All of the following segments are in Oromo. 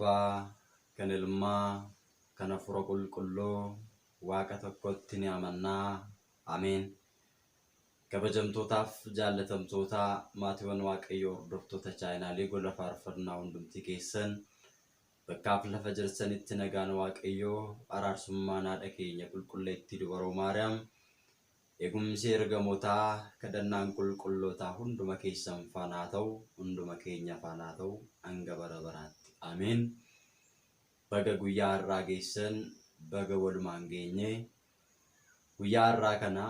Abbaa, kan Ilmaa, kan Hafuura Qulqulluu, Waaqa tokkotti ni amannaa. Ameen. Kabajamtootaaf jaallatamtoota maatiiwwan Waaqayyoo hordoftoota chaayinaalee gola faarfannaa hundumti keessan bakkaaf lafa jirtanitti nagaan Waaqayyoo araarsummaan haadha keenya qulqulleettii dubaroo Maariyaam eegumsi ergamootaa kadhannaan qulqullootaa hunduma keessan faana haa ta'u, hunduma keenya faana haa ta'u hanga bara baraatti. Ameen. Baga guyyaa har'aa geessan, baga walumaan geenye. Guyyaa har'aa kana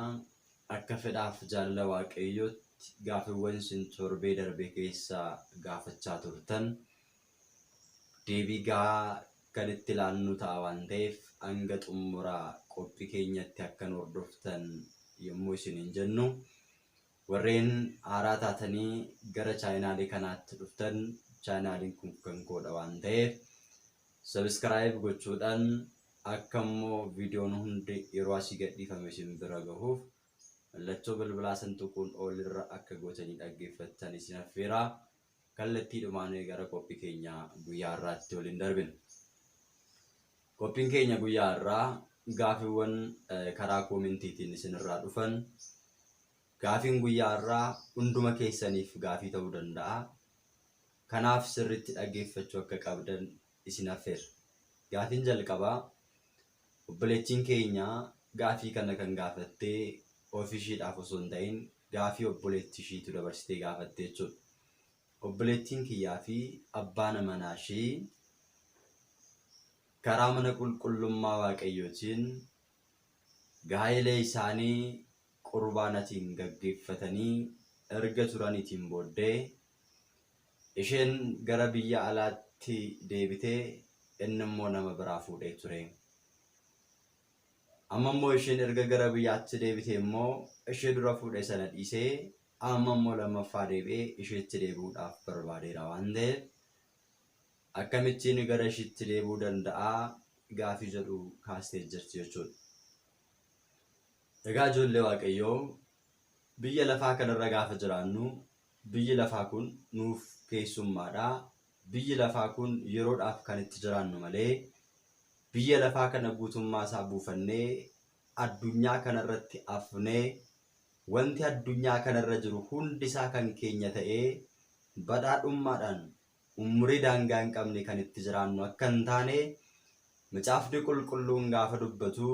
akka fedhaaf jaalala Waaqayyootti gaaffiiwwan isin torbee darbe keessa gaafachaa turtan deebii gahaa kan itti laannu ta'a waan ta'eef hanga xumura qophii keenyatti akka nu hordoftan yommuu isiniin jennu, warreen haaraa taatanii gara chaayinaalii kanaatti dhuftan, chaayinaaliin kun kan koodha waan ta'eef subscribe gochuudhaan akka immoo viidiyoon hundi yeroo asii gadhiifame isin bira gahuuf mallattoo bilbilaa san tuquun olirra akka gootanii dhaggeeffattan isin affeera. Kallattiidhumaan gara qophii keenya guyyaa har'aatti waliin darbina. Qophiin keenya guyyaa har'aa gaaffiiwwan karaa koomentiitiin isinirraa dhufan. Gaafiin guyyaa har'aa hunduma keessaniif gaafii ta'uu danda'a. Kanaaf sirriitti dhaggeeffachuu akka qabdan isin affeera. Gaafiin jalqabaa obboleettiin keenya gaafii kana kan gaafattee ofii ishiidhaaf osoo hin ta'in gaafii obboleettii ishiitu dabarsitee gaafatte jechuudha. Obboleettiin kiyyaa fi abbaan manaa ishii karaa mana qulqullummaa Waaqayyootiin gaa'ela isaanii qurbaanatiin gaggeeffatanii erga turaniitiin booddee isheen gara biyya alaatti deebitee inni immoo nama biraa fuudhee ture. Amma immoo isheen erga gara biyyaatti deebitee immoo ishee dura fuudhe sana dhiisee amma immoo lammaffaa deebi'ee isheetti deebi'uudhaaf barbaadeera waan ta'eef akkamittiin gara ishiitti deebi'uu danda'a gaafii jedhu kaastee jirti jechuudha. Egaa ijoollee Waaqayyoo, biyya lafaa kanarra gaafa jiraannu biyyi lafaa kun nuuf keessummaadha. Biyyi lafaa kun yeroodhaaf kan itti jiraannu malee biyya lafaa kana guutummaa isaa buufannee addunyaa kanarratti afnee wanti addunyaa kanarra jiru hundisaa kan keenya ta'ee badhaadhummaadhaan umurii daangaa hin qabne kan itti jiraannu akka hin taane Macaafni Qulqulluun gaafa dubbatu,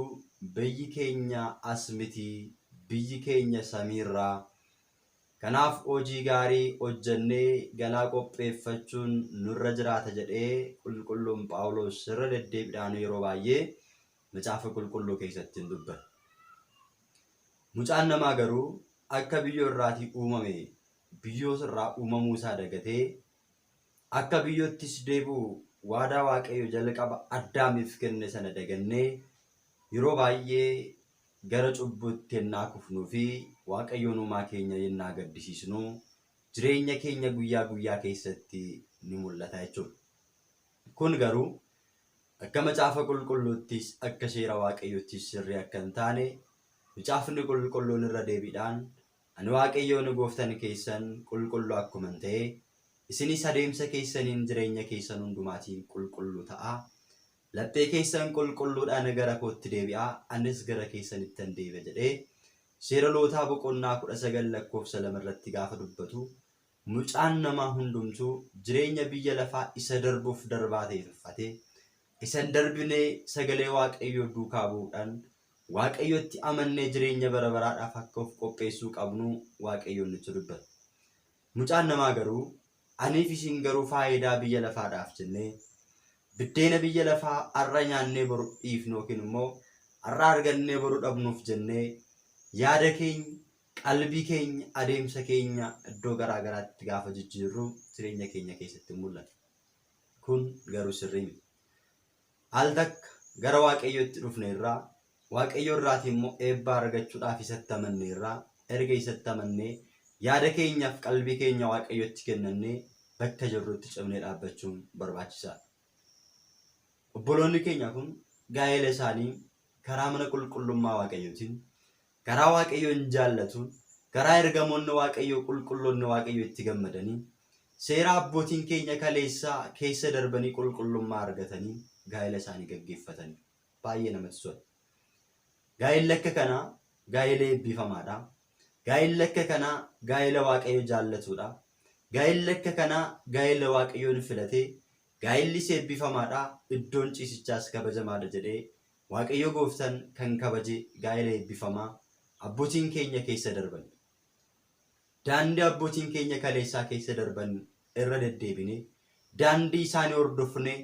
biyyi keenya as miti, biyyi keenya samiirraa. Kanaaf hojii gaarii hojjennee galaa qopheeffachuun nurra jiraata jedhee Qulqulluun Phaawulos irra deddeebiidhaan yeroo baay'ee Macaafa Qulqulluu keessatti hin dubbata. Mucaan namaa garuu akka biyyoo irraatii uumame biyyoo irraa uumamuu isaa dagatee akka biyyoottis deebi'u waadaa Waaqayyo jalqaba Addaamiif kenne sana dagannee yeroo baay'ee gara cubbuutti yennaa kufnuu fi Waaqayyoon uumaa keenya yennaa gaddisiisnu jireenya keenya guyyaa guyyaa keessatti ni mul'ata jechuudha. Kun garuu akka Macaafa Qulqulluuttis akka seera Waaqayyoottis sirrii akka hin taane Macaafni Qulqulluun irra deebiidhaan ani Waaqayyoon gooftan keessan qulqulluu akkuman ta'e isinis adeemsa keessaniin jireenya keessan hundumaatiin qulqulluu ta'aa. Laphee keessan qulqulluudhaan gara kootti deebi'aa, anis gara keessanittan deebi'a jedhee Seera Lootaa boqonnaa 19 lakkoofsa 2 irratti gaafa dubbatu, mucaan namaa hundumtuu jireenya biyya lafaa isa darbuuf darbaa ta'e tuffatee, isa hin darbine sagalee Waaqayyoo duukaa bu'uudhaan Waaqayyotti amannee jireenya bara baraadhaaf akka of qopheessuu qabnu Waaqayyoon nutti dubbata. Mucaan namaa garuu, aniif isin garuu faayidaa biyya lafaadhaaf jennee, biddeena biyya lafaa har'a nyaannee boru dhiifnu yookiin immoo har'a argannee boru dhabnuuf jennee yaada keenya, qalbii keenya, adeemsa keenya iddoo garaa garaatti gaafa jijjiirru jireenya keenya keessatti mul'ata. Kun garuu sirrii miti. Al takka gara Waaqayyootti dhufneerra, Waaqayyo irraatii immoo eebba argachuudhaaf isatti amanneerra, erga isatti amannee yaada keenyaaf qalbii keenya Waaqayyotti kennannee bakka jirrutti cimnee dhaabbachuun barbaachisaadha. Obboloonni keenya kun gaa'ela isaanii karaa mana qulqullummaa Waaqayyootiin, karaa Waaqayyoon jaallatuun, karaa ergamoonni Waaqayyoo qulqulloonni Waaqayyoo itti gammadanii, Seera abbootiin keenya kaleessaa keessa darbanii qulqullummaa argatanii gaa'ela isaanii gaggeeffatanii. Baay'ee namatti tola. Gaa'elli akka kanaa gaa'ela eebbifamaadha. Gaa'elli akka kanaa gaa'ela Waaqayyo jaallatudha. Gaa'elli akka kanaa gaa'ela Waaqayyoon filatee gaa'ellis eebbifamaadha, iddoon ciisichaas kabajamaadha jedhee Waaqayyo gooftan kan kabaje gaa'ela eebbifamaa abbootiin keenya keessa darban. Daandii abbootiin keenya kaleessaa keessa darban irra deddeebinee, daandii isaanii hordofnee,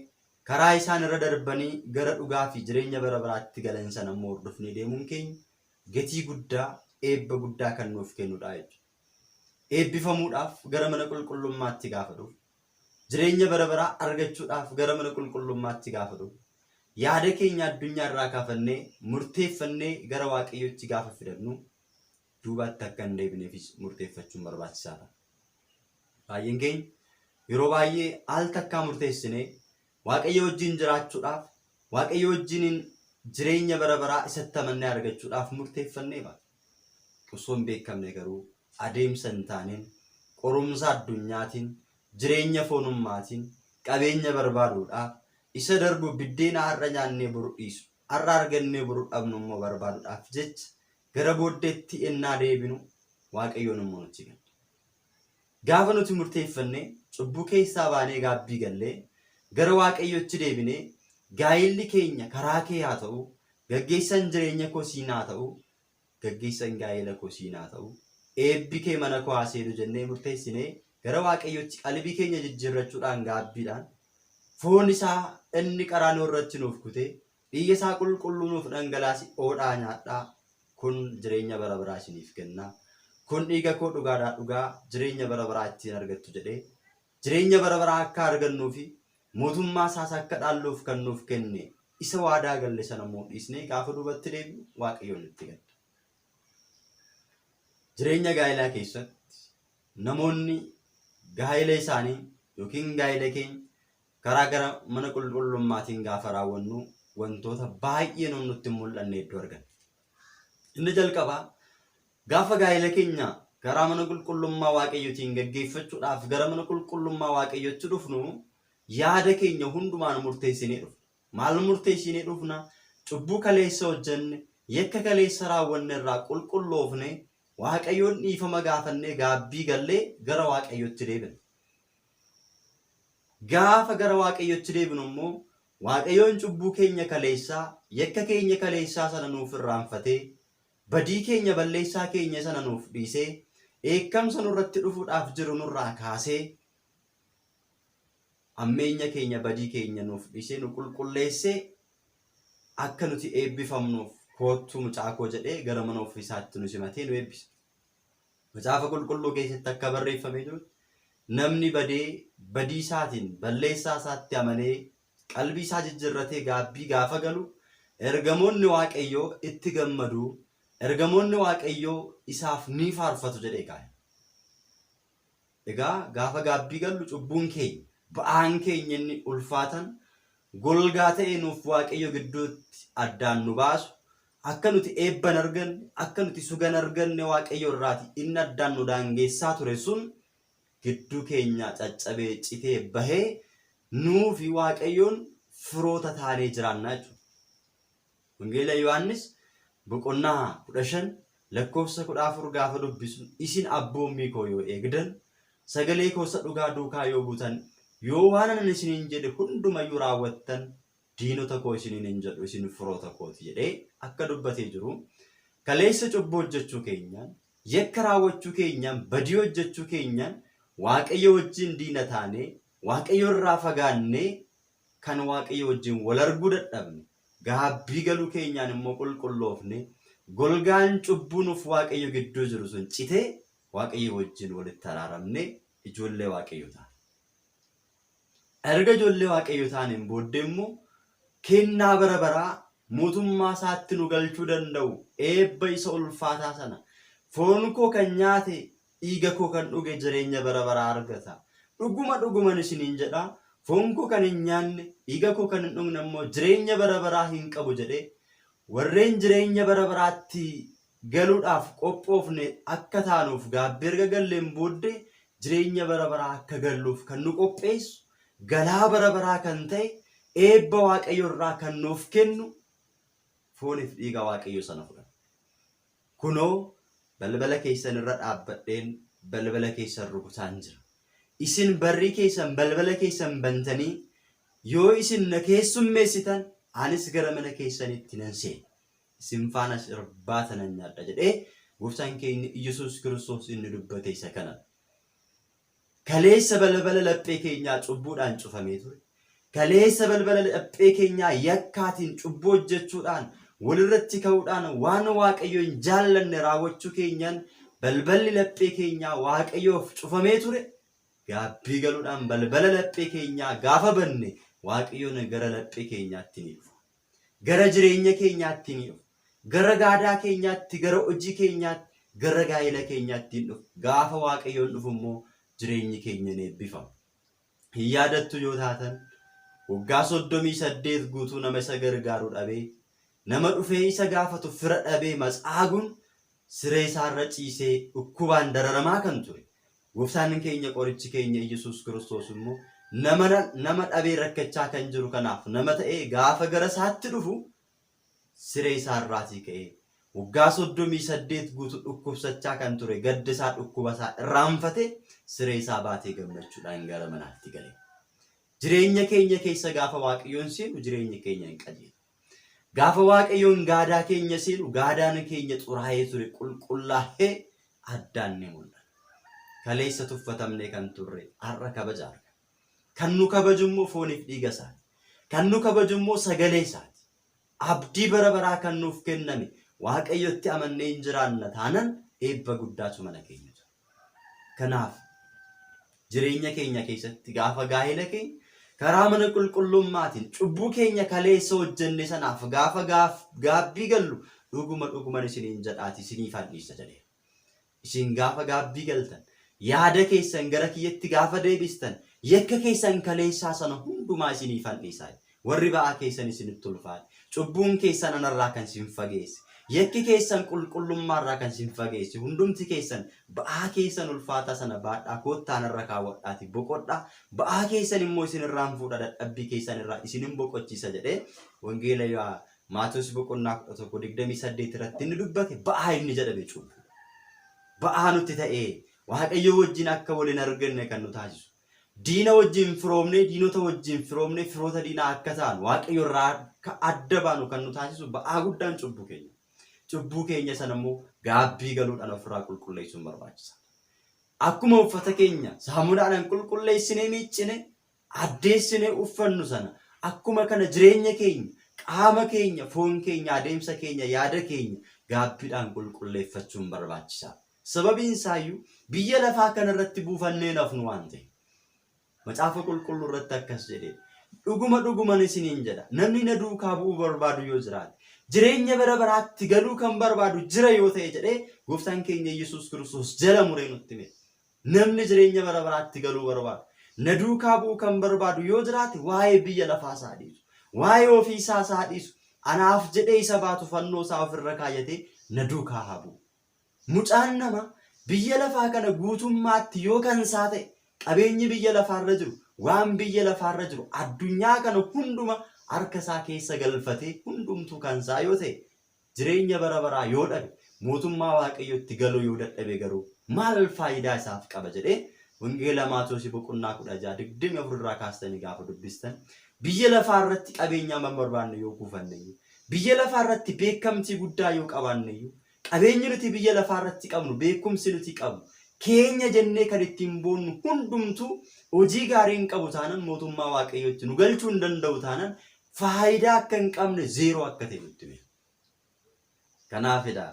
karaa isaan irra darbanii gara dhugaa fi jireenya bara baraatti galan sana immoo hordofnee deemuun keenya gatii guddaa, eebba guddaa kan nuuf kennudha jechuudha. Eebbifamuudhaaf gara mana qulqullummaatti gaafa dhufu, jireenya bara baraa argachuudhaaf gara mana qulqullummaatti gaafa dhufu, yaada keenya addunyaa irraa kaafannee murteeffannee gara Waaqayyootti gaafa fidannu duubatti akka hin deebineefis murteeffachuun barbaachisaa ta'a. Baay'een keenya yeroo baay'ee al takkaa murteessinee Waaqayyo wajjin jiraachuudhaaf, Waaqayyo wajjiniin jireenya bara baraa isatti amannee argachuudhaaf murteeffannee baana. Osoo hin beekamne garuu adeemsa hin taaneen, qorumsa addunyaatiin, jireenya foonummaatiin, qabeenya barbaaduudhaaf, isa darbu biddeena har'a nyaannee boru dhiisu, har'a argannee boru dhabnu immoo barbaaduudhaaf jecha gara booddeetti ennaa deebinu Waaqayyoon immoo nutti gadda. Gaafa nuti murteeffanne cubbuu keessaa baanee gaabbii gallee gara Waaqayyootti deebinee gaa'illi keenya karaa kee haa ta'u, gaggeessan jireenya koo siin haa ta'u, gaggeessan gaa'ela koo siin haa ta'u, eebbi kee mana koo haa seenu jennee murteessinee gara Waaqayyootti qalbii keenya jijjiirrachuudhaan gaabbiidhaan foon isaa inni qaraanoo irratti nuuf kutee Dhiiga isaa qulqulluu nuuf dhangalaase oodhaa nyaadhaa, kun jireenya bara baraa isiniif kenna. Kun dhiiga koo dhugaadhaa dhugaa jireenya bara baraa ittiin argattu jedhee jireenya bara baraa akka argannuu fi mootummaa isaas akka dhaalluuf kan nuuf kenne isa waadaa galle sana immoo dhiisnee gaafa duubatti deebinu Waaqayyoon nutti gadda. Jireenya gaa'elaa keessatti namoonni gaa'ela isaanii yookiin gaa'ela keenya Karaa gara mana qulqullummaatiin gaafa raawwannu wantoota baay'ee nuun nutti hin mul'anne hedduu arganna. Inni jalqabaa gaafa gaa'ela keenya karaa mana qulqullummaa Waaqayyootiin gaggeeffachuudhaaf gara mana qulqullummaa Waaqayyootti dhufnu yaada keenya hundumaan murteessinee dhufna. Maal murteessinee dhufna? Cubbuu kaleessa hojjenne, yakka kaleessa raawwanne irraa qulqulloofne, Waaqayyoon dhiifama gaafannee gaabbii gallee gara Waaqayyootti deebina. Gaafa gara Waaqayyootti deebinu immoo Waaqayyoon cubbuu keenya kaleessaa, yakka keenya kaleessaa sana nuuf irraanfatee, badii keenya balleessaa keenya sana nuuf dhiisee, dheekkamsa nurratti dhufuudhaaf jiru nurraa kaasee, hammeenya keenya badii keenya nuuf dhiisee nu qulqulleessee akka nuti eebbifamnuuf koottuu mucaa koo jedhee gara mana ofiisaatti nu simatee nu eebbisa. Macaafa Qulqulluu keessatti akka barreeffamee jirutti namni badee badii isaatiin balleessaa isaatti amanee qalbii isaa jijjiirratee gaabbii gaafa galu ergamoonni Waaqayyoo itti gammadu, ergamoonni Waaqayyoo isaaf ni faarfatu jedhee kaa'e. Egaa gaafa gaabbii gallu cubbuun keenya, ba'aan keenya inni ulfaatan golgaa ta'ee nuuf Waaqayyo gidduutti addaan nu baasu, akka nuti eebba hin arganne, akka nuti suga hin arganne Waaqayyo irraati inni addaan nu daangeessaa ture sun gidduu keenya caccabee citee bahee nuu fi Waaqayyoon firoota taanee jiraanna jechuudha. Wangeela Yohaannis boqonnaa 15 lakkoofsa 14 gaafa dubbisnu isin abboommii koo yoo eegdan, sagalee koo isa dhugaa duukaa yoo buutan, yoo waan anan isiniin jedhe hundumayyuu raawwattan diinota koo isiniin hin jedhu isin firoota kooti jedhee akka dubbatee jiru kaleessa cubbuu hojjechuu keenyaan, yakka raawwachuu keenyaan, badii hojjechuu keenyaan Waaqayyo wajjin diina taanee, Waaqayyo irraa fagaannee kan Waaqayyo wajjin wal arguu dadhabne, gaabbii galuu keenyaan immoo qulqulloofne, golgaan cubbuu nuuf Waaqayyo gidduu jiru sun citee Waaqayyo wajjin walitti araaramne ijoollee Waaqayyo taane. Erga ijoollee Waaqayyo taaneen booddee immoo kennaa bara baraa mootummaa isaatti nu galchuu danda'u eebba isa ulfaataa sana foon koo kan nyaate dhiiga koo kan dhuge jireenya bara baraa argata. Dhuguma dhuguman isiniin jedha, foon koo kan hin nyaanne, dhiiga koo kan hin dhugne immoo jireenya bara baraa hin qabu jedhee warreen jireenya bara baraatti galuudhaaf qophoofne akka taanuuf gaabbii erga galleen booddee jireenya bara baraa akka galluuf kan nu qopheessu, galaa bara baraa kan ta'e, eebba Waaqayyo irraa kan nuuf kennu fooniif dhiiga Waaqayyo sana fudhanna. Kunoo, balbala keessan irra dhaabbadheen balbala keessan rukutaan jira. Isin barrii keessan balbala keessan bantanii yoo isin na keessummeessitan anis gara mana keessanitti nan seena. Isin faanas irbaata nan nyaadha jedhee gooftaan keenya Iyyasuus Kiristoos inni dubbate isa kana. Kaleessa balbala laphee keenyaa cubbuudhaan cufamee ture. Kaleessa balbala laphee keenyaa yakkaatiin cubbuu hojjechuudhaan walirratti ka'uudhaan waan Waaqayyo hin jaallanne raawwachuu keenyaan balballi laphee keenyaa Waaqayyoof cufamee ture. Gaabbii galuudhaan balbala laphee keenyaa gaafa banne Waaqayyoon gara laphee keenyaatti ni dhufa. Gara jireenya keenyaatti ni dhufa. Gara gaadaa keenyaatti, gara hojii keenyaatti, gara gaa'ela keenyaatti hin dhufu. Gaafa Waaqayyoon dhufu immoo jireenyi keenya ni eebbifama. Hin yaadattu yoo taatan waggaa 38 guutuu nama isa gargaaru dhabee, nama dhufee isa gaafatu fira dhabee matsaaguun siree isaarra ciisee dhukkubaan dararamaa kan ture. Gooftaan keenya qorichi keenya Iyyasuus Kiristoos immoo nama nama dhabee rakkachaa kan jiru kanaaf nama ta'ee gaafa gara isaatti dhufu siree isaa irraatii ka'ee waggaa 38 guutuu dhukkubsachaa kan ture gadda isaa dhukkuba isaa irraanfatee siree isaa baatee gammachuudhaan gara manaatti gale. Jireenya keenya keessa gaafa Waaqayyoon seenu jireenyi keenya hin qajeela. Gaafa Waaqayyoon gaadaa keenya seenu gaadaan keenya xuraa'ee ture qulqullaa'ee addaan ni mul'ata. Kaleessa tuffatamnee kan turre har'a kabaja argama. Kan nu kabaju immoo fooniif dhiiga isaati. Kan nu kabaju immoo sagalee isaati. Abdii bara baraa kan nuuf kenname Waaqayyotti amannee hin jiraanna taanan eebba guddaatu mana keenya jira. Kanaaf jireenya keenya keessatti gaafa gaa'ela keenya karaa mana qulqullummaatiin cubbuu keenya kaleessa hojjenne sanaaf gaafa gaabbii gallu dhuguma dhuguman isiniin jedhaati isiniifan dhiisa jedheera. Isin gaafa gaabbii galtan, yaada keessan gara kiyyatti gaafa deebistan, yakka keessan kaleessaa sana hundumaa isiniifan dhiisa. Warri ba'aa keessan isinitti ulfaate, cubbuun keessan anarraa kan isin fageesse, yakki keessan qulqullummaarraa kan isin fageesse, hundumti keessan ba'aa keessan ulfaataa sana baadhaa koottaa anarra kaawwadhaatii boqodhaa, ba'aa keessan immoo isinirraan fuudha dadhabbii keessan irraa isinin boqochiisa jedhee wangeela Maatewos boqonnaa 11 28 irratti inni dubbate ba'aa inni jedhame cubbuu. Ba'aa nutti ta'ee Waaqayyo wajjin akka wal hin arganne kan nu taasisu. Diina wajjin firoomnee diinota wajjin firoomnee firoota diinaa akka taanu Waaqayyo irraa akka adda baanu kan nu taasisu ba'aa guddaan cubbuu keenya. Cubbuu keenya sana immoo gaabbii galuudhaan ofirraa qulqulleessuun barbaachisa. Akkuma uffata keenya saamunaadhaan qulqulleessinee miiccine addeessinee uffannu sana akkuma kana jireenya keenya, qaama keenya, foon keenya, adeemsa keenya, yaada keenya gaabbiidhaan qulqulleeffachuun barbaachisaadha. Sababiin isaayyuu biyya lafaa kanarratti buufannee hin hafnu waan ta'eef. Macaafa qulqulluu irratti akkas jedhee dhuguma dhuguman isiniin jedha namni na duukaa bu'uu barbaadu yoo jiraate jireenya bara baraatti galuu kan barbaadu jira yoo ta'e jedhee gooftaan keenya Yesuus Kiristoos jala muree nutti hime. Namni jireenya bara baraatti galuu barbaadu, na duukaa bu'uu kan barbaadu yoo jiraate waa'ee biyya lafaa isaa dhiisu, waa'ee ofii isaa isaa dhiisu, anaaf jedhee isa baatu fannoo isaa ofirra kaayyatee na duukaa haa bu'u. Mucaan namaa biyya lafaa kana guutummaatti yoo kan isaa ta'e, qabeenyi biyya lafaarra jiru, waan biyya lafaarra jiru, addunyaa kana hunduma harka isaa keessa galfatee hundumtuu kan isaa yoo ta'e, Jireenya bara baraa yoo dhabe, mootummaa Waaqayyootti galuu yoo dadhabe garuu maal faayidaa isaaf qaba jedhee Wangeela Maatewos boqonnaa 16 24 irraa kaastanii gaafa dubbistan biyya lafaa irratti qabeenyaa man barbaanne yoo kuufanne iyyuu biyya lafaa irratti beekamtii guddaa yoo qabaanne iyyuu qabeenyi nuti biyya lafaa irratti qabnu beekumsi nuti qabnu keenya jennee kan ittiin boonnu hundumtuu hojii gaarii hin qabu taanan mootummaa Waaqayyootti nu galchuu hin danda'u taanan faayidaa akka hin qabne zeeroo akka ta'e nutti hime. Kanaafidha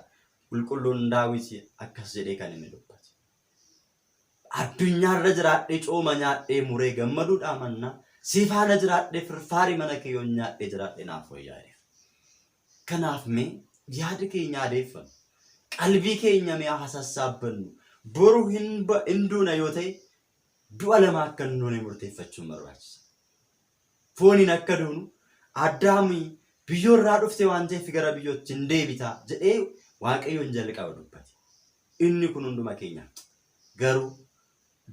qulqulluun Daawit akkas jedhee kan inni dubbate. Addunyaarra jiraadhee cooma nyaadhee muree gammaduudhaa mannaa si faana jiraadhee firfaarii mana kee yoon nyaadhee jiraadhe naaf wayyaa jedhe. Kanaaf mee yaada keenya adeeffannu. Qalbii keenya mee haa sassaabbannu. Boru hin duuna yoo ta'e du'a lama akka hin duune murteeffachuun barbaachisa. Fooniin akka duunu Addaami biyyoo irraa dhufte waan ta'eef gara biyyootti hin deebita jedhee Waaqayyoon jalqaba dubbate. Inni kun hunduma keenya. Garuu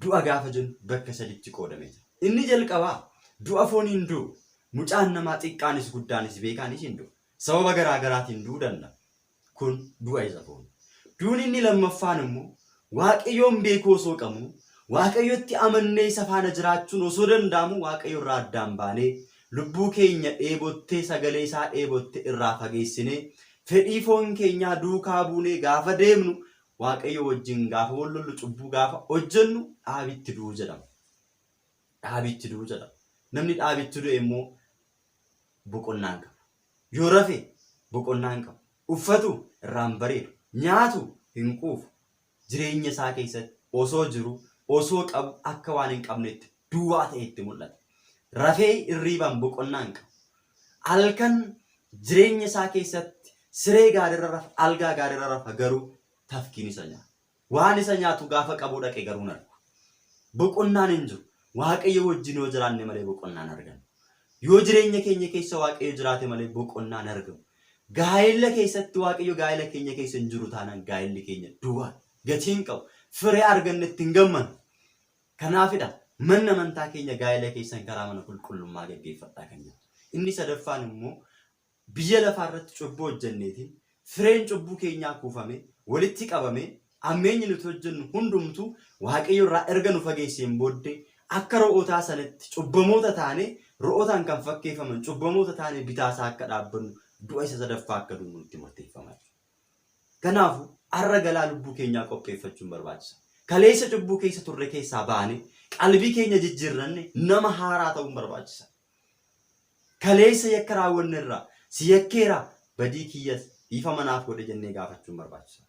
Du'a gaafa jennu bakka saditti qoodamee jira. Inni jalqabaa du'a fooniin du'u. Mucaan namaa xiqqaanis guddaanis beekaanis hin du'u. Sababa garaa garaatiin du'uu danda'a. Kun du'a isa foonii. Duuni inni lammaffaan immoo Waaqayyoon beekuu osoo qabnu, Waaqayyotti amannee isa faana jiraachuun osoo danda'amu Waaqayyo irraa addaan baanee lubbuu keenya dheebottee sagalee isaa dheebotte irraa fageessinee fedhii foon keenyaa duukaa buunee gaafa deemnu Waaqayyo wajjin gaafa wal lollu cubbuu gaafa hojjennu dhaabitti du'uu jedhama. Dhaabitti du'uu jedhama. Namni dhaabitti du'e immoo boqonnaa hin qabu. Yoo rafe boqonnaa hin qabu. Uffatu irraa hin bareedu. Nyaatu hin quufu. Jireenya isaa keessatti osoo jiru osoo qabu akka waan hin qabnetti duwwaa ta'e itti mul'ata. Rafee hirriibaan boqonnaa hin qabu. Halkan jireenya isaa keessatti siree gaariirra rafa, algaa gaariirra rafa garuu tafkiin isa nyaata. Waan isa nyaatu gaafa qabuu dhaqe garuu hin argu. Boqonnaan hin jiru. Waaqayyo wajjin yoo jiraanne malee boqonnaa hin argannu. Yoo jireenya keenya keessa Waaqayyo jiraate malee boqonnaa hin argamu. Gaa'ela keessatti Waaqayyo gaa'ela keenya keessa hin jiru taanaan gaa'elli keenya duwwaa gatii hin qabu. Firee argannetti hin gammannu. Kanaafidha manni amantaa keenya gaa'ela keessan karaa mana qulqullummaa gaggeeffadhaa kan jettu. Inni sadaffaan immoo biyya lafaa irratti cubbuu hojjenneetiin fireen cubbuu keenyaa kuufamee walitti qabamee hammeenyi nuti hojjennu hundumtuu Waaqayyo irraa erga nu fageesseen booddee akka ro'ootaa sanatti cubbamoota taanee ro'ootaan kan fakkeeffaman cubbamoota taanee bitaa isaa akka dhaabbannu du'a isa sadaffaa akka duunu nutti murteeffama jechuudha. Kanaafuu har'a galaa lubbuu keenyaa qopheeffachuun barbaachisa. Kaleessa cubbuu keessa turre keessaa baanee qalbii keenya jijjiirranne nama haaraa ta'uun barbaachisa. Kaleessa yakka raawwanne irraa si yakkeera badii kiyyas dhiifama naaf godhe jennee gaafachuun barbaachisa.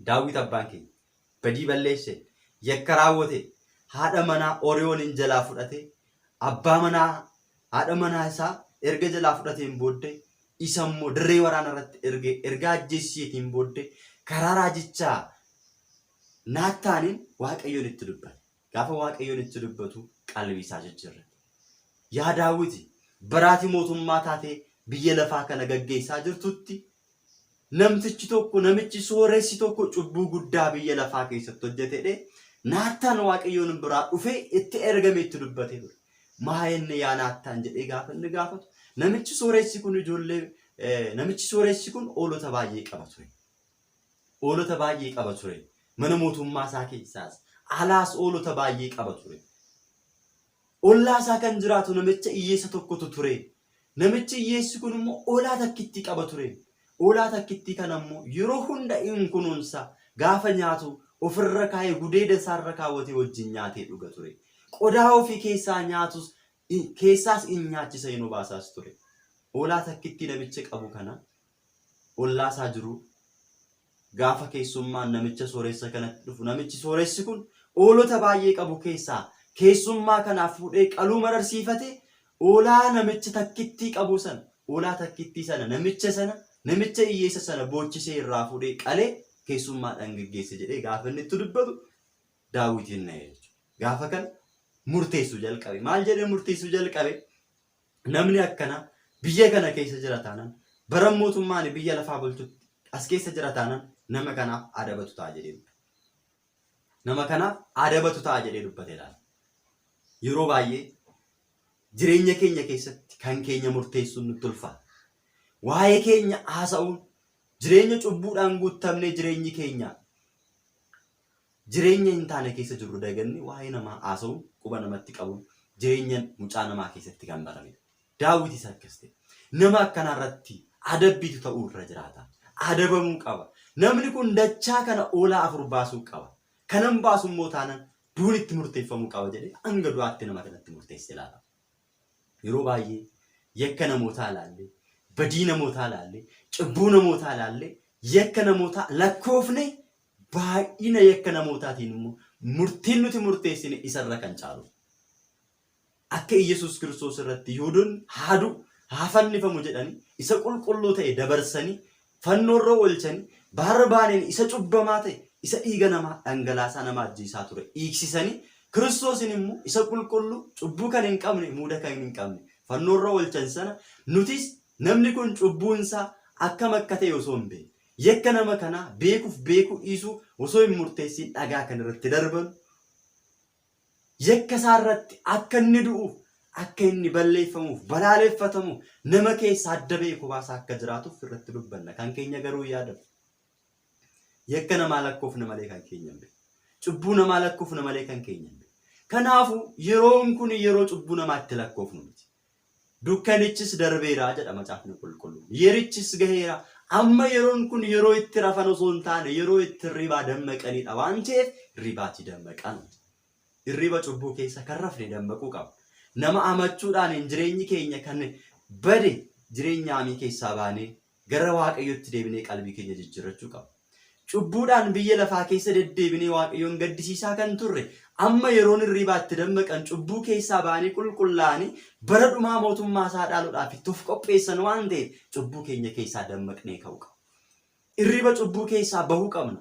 Daawit abbaan keenya badii balleesse yakka raawwate haadha manaa Ooriyoonin jalaa fudhate abbaa manaa haadha manaa isaa erga jalaa fudhateen booddee isa immoo dirree waraana irratti ergee erga ajjeesiseetiin booddee karaa raajichaa Naattaaniin Waaqayyoon itti dubbate. Gaafa Waaqayyoon itti dubbatu qalbii isaa jijjiirrate. Yaa Daawiti, baraati mootummaa taatee biyya lafaa kana gaggeessaa jirtutti namtichi tokko namichi sooressi tokko cubbuu guddaa biyya lafaa keessatti hojjetedhe Naattaan Waaqayyoon biraa dhufee itti ergame itti dubbatee ture. Maa inni yaa Naattaan jedhee gaafa inni gaafatu namichi sooressi kun ijoollee namichi sooressi kun hoolota baay'ee qaba ture. Hoolota baay'ee qaba ture. Mana mootummaa isaa keessaas alaas hoolota baay'ee qaba ture. Ollaa isaa kan jiraatu namicha hiyyeessa tokkotu ture. Namichi hiyyeessi kun immoo hoolaa takkittii qaba ture. Hoolaa takkittii kana immoo yeroo hunda in kunuunsa. Gaafa nyaatu ofirra kaa'ee gudeeda isaarra kaawwatee wajjin nyaatee dhuga ture. Qodaa ofii keessaa nyaatus keessaas in nyaachisa in obaasaas ture. Hoolaa takkittii namichi qabu kana ollaa isaa jiru gaafa keessummaan namicha sooressa kanatti dhufu namichi sooressi kun hoolota baay'ee qabu keessaa keessummaa kanaaf fuudhee qaluu mararsiifate hoolaa namicha takkittii qabu sana hoolaa takkittii sana namicha sana namicha hiyyeessa sana boochisee irraa fuudhee qalee keessummaa dhangaggeesse jedhee gaafa inni itti dubbatu Daawitiin na'e jechuudha. Gaafa kana murteessuu jalqabe. Maal jedhee murteessuu jalqabe? Namni akkanaa biyya kana keessa jira taanaan, bara mootummaa ani biyya lafaa bulchutti as keessa jira taanaan nama kanaaf adabatu ta'a jedhee dubbate. Nama kanaaf adabatu ta'a jedhee dubbate laata. Yeroo baay'ee jireenya keenya keessatti kan keenya murteessuun nutti ulfaata. Waa'ee keenya haasa'uun jireenya cubbuudhaan guuttamnee jireenyi keenya Jireenya hin taane keessa jirru dagannee waa'ee namaa haasa'uun quba namatti qabuun jireenya mucaa namaa keessatti kan baramedha. Daawitis akkas ta'e. Nama akkanaa irratti adabbiitu ta'uu irra jiraata. Adabamuu qaba. Namni kun dachaa kana oolaa afur baasuu qaba. Kanan baasu immoo taanan duun itti murteeffamuu qaba jedhee hanga du'aatti nama kanatti murteesse laata. Yeroo baay'ee yakka namootaa ilaallee, badii namootaa ilaallee, cubbuu namootaa ilaallee, yakka namootaa lakkoofne baay'ina yakka namootaatiin immoo murtiin nuti murteessine isarra kan caalu. Akka Iyyasuus Kiristoos irratti Yihuudonni haa du'u, haa fannifamu jedhanii isa qulqulluu ta'e dabarsanii fannoorra oolchanii Baarbaaniin isa cubbamaa ta'e isa dhiiga namaa dhangalaasaa nama ajjeesaa ture dhiigsisanii Kiristoosin immoo isa qulqulluu cubbuu kan hin qabne muuda kan hin qabne fannoorra oolchan sana nutis namni kun cubbuunsaa akkam akka ta'e osoo hin beekne Yakka nama kanaa beekuuf beekuu dhiisuu osoo hin murteessiin dhagaa kan irratti darbanu Yakka isaa irratti akka inni du'uuf, akka inni balleeffamuuf, balaaleffatamuuf, nama keessaa adda ba'ee kophaa isaa akka jiraatuuf irratti dubbanna. Kan keenya garuu hin yaadamu. Yakka namaa lakkoofna malee kan keenya hin beeknu. Cubbuu namaa lakkoofna malee kan keenya hin beeknu. Kanaafuu yeroon kun yeroo cubbuu namaa itti lakkoofnu miti. Dukkanichis darbeera jedha Macaafni Qulqulluun. Yerichis gaheera. Amma yeroon kun yeroo itti rafan osoo hin taane yeroo itti hirribaa dammaqanidha waan ta'eef hirribaatii dammaqaa nuti. Hirriba cubbuu keessa kan rafne dammaquu qabna. Nama amachuudhaan hin jireenyi keenya kan bade jireenya hamii keessaa baanee gara Waaqayyootti deebinee qalbii keenya jijjiirrachuu qabna. Cubbuudhaan biyya lafaa keessa deddeebinee Waaqayyoon gaddisiisaa kan turre amma yeroon hirribaa itti dammaqan cubbuu keessaa ba'anii qulqullaa'anii bara dhumaa mootummaa isaa dhaaluudhaaf itti of qopheessan waan ta'eef cubbuu keenya keessaa dammaqnee ka'uu qabna. Irriba cubbuu keessaa bahuu qabna.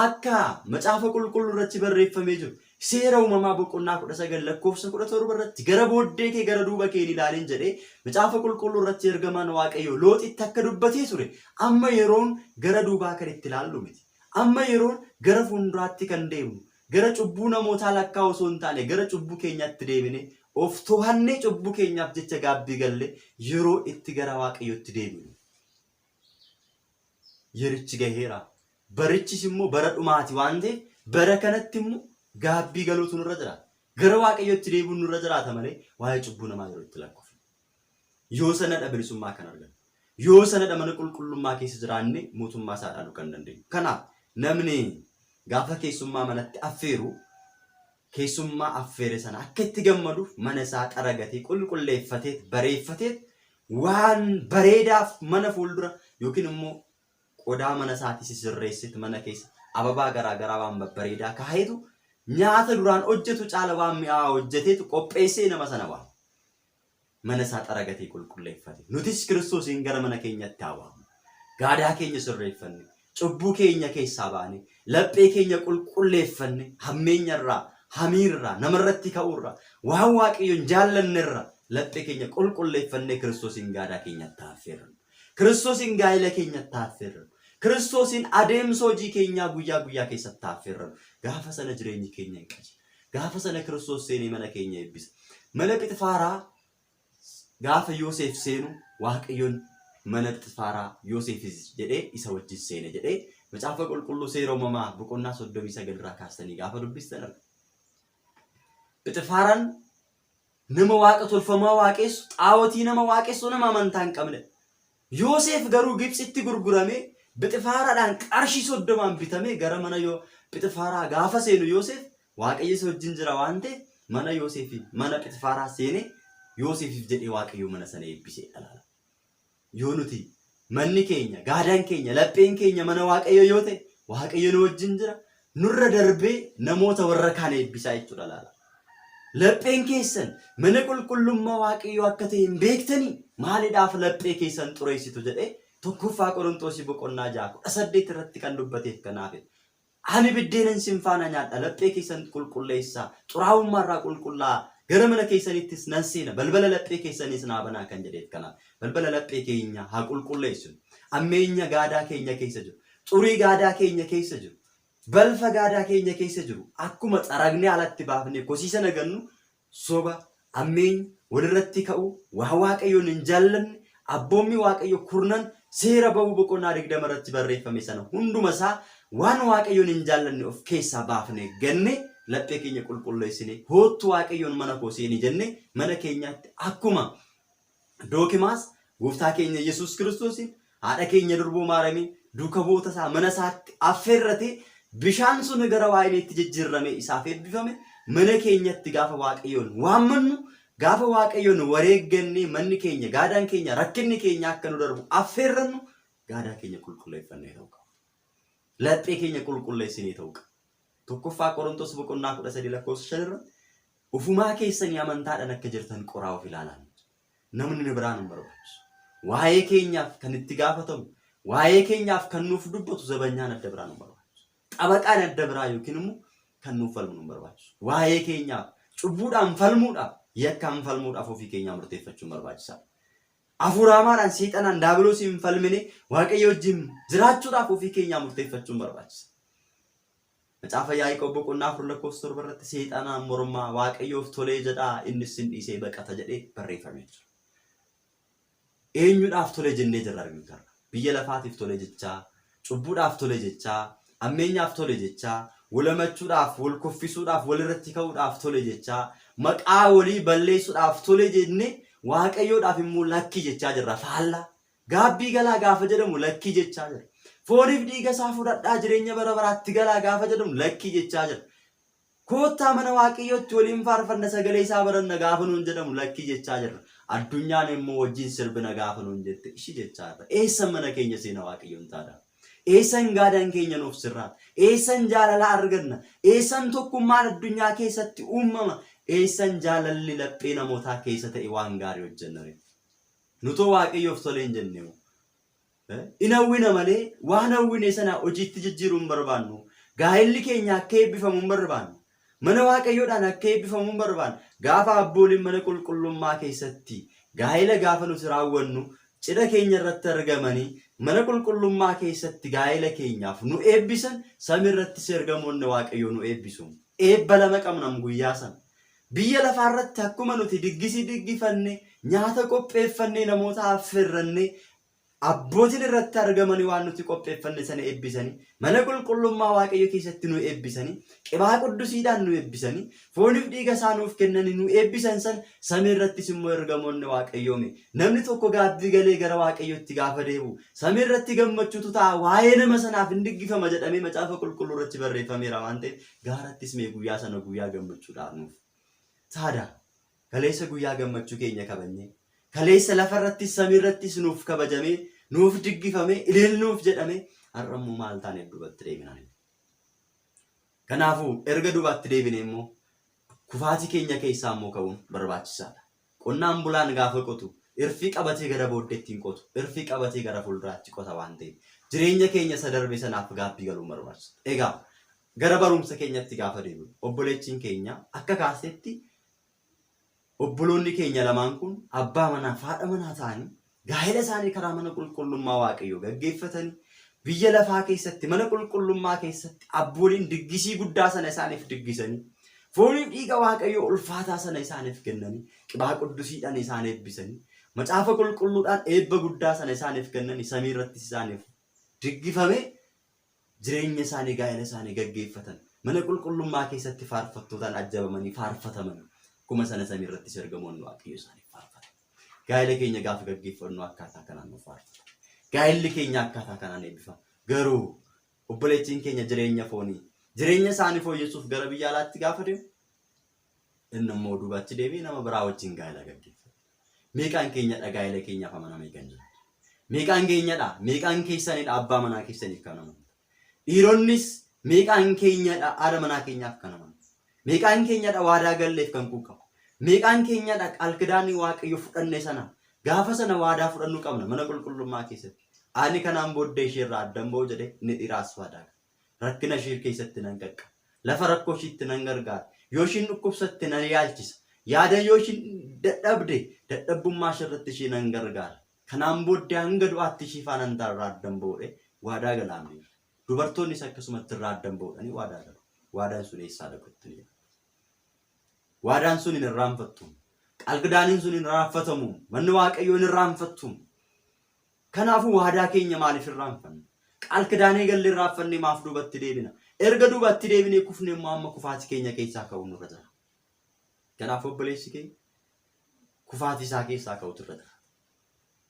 Akka Macaafa Qulqulluu irratti barreeffamee jiru, Seera Uumamaa boqonnaa 19 lakkoofsa 17 irratti gara booddee kee gara duuba kee hin ilaalin jedhee Macaafa Qulqulluu irratti ergamaan Waaqayyoo Looxitti akka dubbatee ture, amma yeroon gara duubaa kan itti ilaallu miti. Amma yeroon gara fuulduraatti kan deemnu, gara cubbuu namootaa lakkaa'uu osoo hin taane gara cubbuu keenyaatti deebinee of to'annee cubbuu keenyaaf jecha gaabbii gallee yeroo itti gara Waaqayyootti deebinu. Yerichi gaheera. Barichis immoo bara dhumaati waan ta'eef bara kanatti immoo gaabbii galuutu nurra jiraata. Gara Waaqayyootti deebi'uun nurra jiraata malee waa'ee cubbuu namaa yeroo itti lakkoofnu. Yoo sanadha bilisummaa kan argannu. Yoo sanadha mana qulqullummaa keessa jiraannee mootummaa isaa dhaaluu kan dandeenyu. Kanaaf namni gaafa keessummaa manatti affeeru keessummaa affeere sana akka itti gammaduuf mana isaa xaragatee qulqulleeffateet bareeffateet waan bareedaaf mana fuuldura yookiin immoo qodaa mana isaatii sisirreesseet mana keessa ababaa garaa garaa waan babbareedaa kaaheetu nyaata duraan hojjetu caala waan mi'aawaa hojjeteetu qopheessee nama sana waama. Mana isaa xaragatee qulqulleeffate. Nutis Kiristoosiin gara mana keenyatti haa waamnu. Gaadaa keenya sirreeffanne, cubbuu keenya keessaa baane, laphee keenya qulqulleeffanne, hammeenya irraa, hamii irraa, namarratti ka'uu irraa, waan Waaqayyo hin jaallanne irraa laphee keenya qulqulleeffannee Kiristoosiin gaadaa keenyatti haa affeerrannu. Kiristoosiin gaa'ela keenyatti haa affeerrannu. Kiristoosiin adeemsa hojii keenyaa guyyaa guyyaa keessatti haa affeerrannu. Gaafa sana jireenyi keenya hin qajeela. Gaafa sana Kiristoos seenee mana keenya eebbisa. Mana Phixifaaraa gaafa Yoseef seenu Waaqayyoon mana Phixifaaraa Yoseefis jedhee isa wajjin seene jedhee Macaafa Qulqulluu Seera Uumamaa boqonnaa 39 irraa kaastanii gaafa dubbistan arga. Phixifaaraan nama waaqa tolfamaa waaqessu, xaawotii nama waaqessu, nama amantaa hin qabne. Yoseef garuu Gibxitti gurguramee Phixifaaraadhaan qarshii 30n bitamee gara mana yoo Phixifaaraa gaafa seenu Yoseef Waaqayyo isa wajjin jira waan ta'eef mana Yoseefi mana Phixifaaraa seenee Yoseefiif jedhee Waaqayyo mana sana eebbisee dhalaala. Yoo nuti manni keenya, gaadaan keenya, lapheen keenya mana Waaqayyo yoo ta'e Waaqayyo nu wajjin jira nurra darbee namoota warra kaan eebbisaa jechuudha laala. Lapheen keessan mana qulqullummaa Waaqayyoo akka ta'e hin beektanii maalidhaaf laphee keessan xureessitu jedhee tokkoffaa Qorontoosii boqonnaa 6 18 irratti kan dubbateef kanaafidha. Ani biddeenan isin faana nyaadha, laphee keessan qulqulleessaa, xuraa'ummaa irraa qulqullaa'aa, gara mana keessaniittis nan seena, balbala laphee keessaniis naa banaa kan jedheef kanaaf. Balbala laphee keenyaa haa qulqulleessinu. Ammeenya gaadaa keenya keessa jiru, xurii gaadaa keenya keessa jiru, balfa gaadaa keenya keessa jiru akkuma xaragnee alatti baafnee kosii sana gannu soba, ammeenya, walirratti ka'uu, waan Waaqayyoon hin jaallanne, abboommii Waaqayyo kurnan seera ba'uu boqonnaa 20 irratti barreeffame sana hunduma isaa waan Waaqayyoon hin jaallanne of keessaa baafnee ganne laphee keenya qulqulleessine hoottu Waaqayyoon mana koo seeni jenne mana keenyaatti akkuma Dookimaas gooftaa keenya Yesuus Kiristoosiin haadha keenya durboo Maaramiin duuka bu'oota isaa mana isaatti affeerratee bishaan sun gara waayiniitti jijjiirramee isaaf eebbifame mana keenyatti gaafa Waaqayyoon waammannu gaafa Waaqayyoon wareeggannee manni keenya gaadaan keenya rakkinni keenya akka nu darbu affeerrannu gaadaa keenya qulqulleeffannee ta'uu qaba. Laphee keenya qulqulleessinee ta'uu qaba. Tokkoffaa Qorontos boqonnaa 13 lakkoofsa 5 irratti Ufumaa keessanii amantaadhaan akka jirtan qoraa of ilaalaa. Namni nu biraa nu hin barbaachisu. Waa'ee keenyaaf kan itti gaafatamu, waa'ee keenyaaf kan nuuf dubbatu zabanyaan adda biraa nu hin barbaachisu. Xabaqaan adda biraa yookiin immoo kan nuuf falmu nu hin barbaachisu. Waa'ee keenyaaf cubbuudhaan falmuudhaaf, yakkaan falmuudhaaf ofii keenyaa murteeffachuun barbaachisaadha. Hafuura hamaadhaan, seexanaan, daabiloosiin falmine Waaqayyo wajjin jiraachuudhaaf ofii keenyaa murteeffachuun barbaachisa. Macaafa Yaaqoob boqonnaa 4 lakkoofsa 7 irratti seexanaan mormaa Waaqayyoof tolee jedhaa innis sin dhiisee baqata jedhee barreeffamee jira. Eenyudhaaf tole jennee jirra nuti har'a? Biyya lafaatiif tole jechaa, cubbuudhaaf tole jechaa, ammeenyaaf tole jechaa, wal hamachuudhaaf, wal kuffisuudhaaf, wal irratti ka'uudhaaf tole jechaa, maqaa walii balleessuudhaaf tole jennee Waaqayyoodhaaf immoo lakkii jechaa jirra. Faallaa. Gaabbii galaa gaafa jedhamu lakkii jechaa jira. Fooniif dhiiga isaa fudhadhaa jireenya bara baraatti galaa gaafa jedhamu lakkii jechaa jira. Koottaa mana Waaqayyootti waliin faarfanna sagalee isaa baranna gaafa nuun jedhamu lakkii jechaa jirra. Addunyaan immoo wajjin sirbina gaafa nuun jette ishi jechaa jirra. Eessan mana keenya seena Waaqayyoon taada? Eessan gaadaan keenya nuuf sirraata? Eessan jaalala arganna? Eessan tokkummaan addunyaa keessatti uumama? Eessan jaalalli laphee namootaa keessa ta'e waan gaarii hojjenna ree? Nutoo Waaqayyoof tolee hin jennemoo? In hawwina malee waan hawwine sana hojiitti jijjiiruu hin barbaannu. Gaa'elli keenya akka eebbifamu hin barbaannu. Mana Waaqayyoodhaan akka eebbifamu hin barbaannu. Gaafa abbooliin mana qulqullummaa keessatti gaa'ela gaafa nuti raawwannu cidha keenya irratti argamanii mana qulqullummaa keessatti gaa'ela keenyaaf nu eebbisan samii irrattis ergamoonni Waaqayyoo nu eebbisu. Eebba lama qabnam guyyaa sana. Biyya lafaa irratti akkuma nuti diggisii diggifanne, nyaata qopheeffannee namoota affeerrannee abbootiin irratti argamanii waan nuti qopheeffanne sana eebbisanii, mana qulqullummaa Waaqayyo keessatti nu eebbisanii, qibaa quddusiidhaan nu eebbisanii, fooniif dhiiga isaa nuuf kennanii nu eebbisan sana samii irrattis immoo ergamoonni Waaqayyoo mee namni tokko gaabbii galee gara Waaqayyootti gaafa deebi'u samii irratti gammachuutu ta'a waa'ee nama sanaaf hin diggifama jedhamee macaafa qulqulluu irratti barreeffameera waan ta'eef gaarattis mee guyyaa sana guyyaa gammachuudhaa nuuf taada. Kaleessa guyyaa gammachuu keenya kabajnee, kaleessa lafa irrattis samii irrattis nuuf kabajamee, nuuf diggifamee, ilil nuuf jedhamee, har'a immoo maal taanee duubatti deebinaa? Kanaafuu erga duubatti deebinee immoo kufaatii keenya keessaa immoo ka'uun barbaachisaadha. Qonnaan bulaan gaafa qotu irfii qabatee gara booddeetti hin qotu, irfii qabatee gara fuulduraatti qota waan ta'eef jireenya keenya isa darbe sanaaf gaabbii galuun barbaachisaadha. Egaa gara barumsa keenyatti gaafa deebinu obboleettiin keenya akka kaasetti Obboloonni keenya lamaan kun abbaa manaa fi haadha manaa ta'anii gaa'ela isaanii karaa mana qulqullummaa Waaqayyoo gaggeeffatanii biyya lafaa keessatti mana qulqullummaa keessatti abbooliin diggisii guddaa sana isaaniif diggisanii fooniif dhiiga Waaqayyoo ulfaataa sana isaaniif kennanii qibaa quddusiidhaan isaan eebbisanii macaafa qulqulluudhaan eebba guddaa sana isaaniif kennanii samii irrattis isaaniif diggifamee jireenya isaanii gaa'ela isaanii gaggeeffatan mana qulqullummaa keessatti faarfattootaan ajjabamanii faarfataman akkuma sana samii irrattis ergamoonni Waaqayyo isaaniif faarfatan. Gaa'ela keenya gaafa gaggeeffannu akkaataa kanaan nuuf faarfata. Gaa'elli keenya akkaataa kanaan eebbifama. Garuu obboleettiin keenya jireenya foonii jireenya isaanii fooyyessuuf gara biyya alaatti gaafa deemu inni immoo duubatti deebi'ee nama biraa wajjin gaa'ela gaggeeffata. Meeqaan keenyadha gaa'ela keenyaaf amanamee kan jiru? Meeqaan keenyadha? Meeqaan keessanidha abbaa manaa keessaniif kan amanamtan? Dhiironnis meeqaan keenyadha haadha manaa keenyaaf kan amanamtan? Meeqaan keenyadha waadaa galleef kan quuqamu? Meeqaan keenyadha qaalkidaanii Waaqayyo fudhanne sana gaafa sana waadaa fudhannu qabna mana qulqullummaa keessatti. Ani kanaan booddee isheerraa addan ba'u jedhee inni dhiiraas waadaa gala. Rakkina ishee keessatti nan qaqqaba. Lafa rakkoo ishiitti nan gargaara. Yoo ishiin dhukkubsatte nan yaalchisa. Yaada yoo ishiin dadhabde dadhabbummaa ishee irratti ishee nan gargaara. Kanaan booddee hanga du'aatti ishii faanan ta'a irraa addan ba'uudhe waadaa galaamneerra. Dubartoonnis akkasumatti irraa addan ba'uudhanii waadaa galu. Waadaan sun eessaa dhaqu itti ni Waadaan sun hin irraanfattu. Qalqidaaniin sun hin irraanfatamu. Manni Waaqayyoo hin irraanfattu. Kanaafuu waadaa keenya maaliif irraanfanna? Qaalkidaanee galle irraanfannee maaf duubatti deebina? Erga duubatti deebinee kufne immoo amma kufaati keenya keessaa ka'uu nurra jira. Kanaaf obboleessi keenya kufaatii isaa keessaa ka'utu irra jira.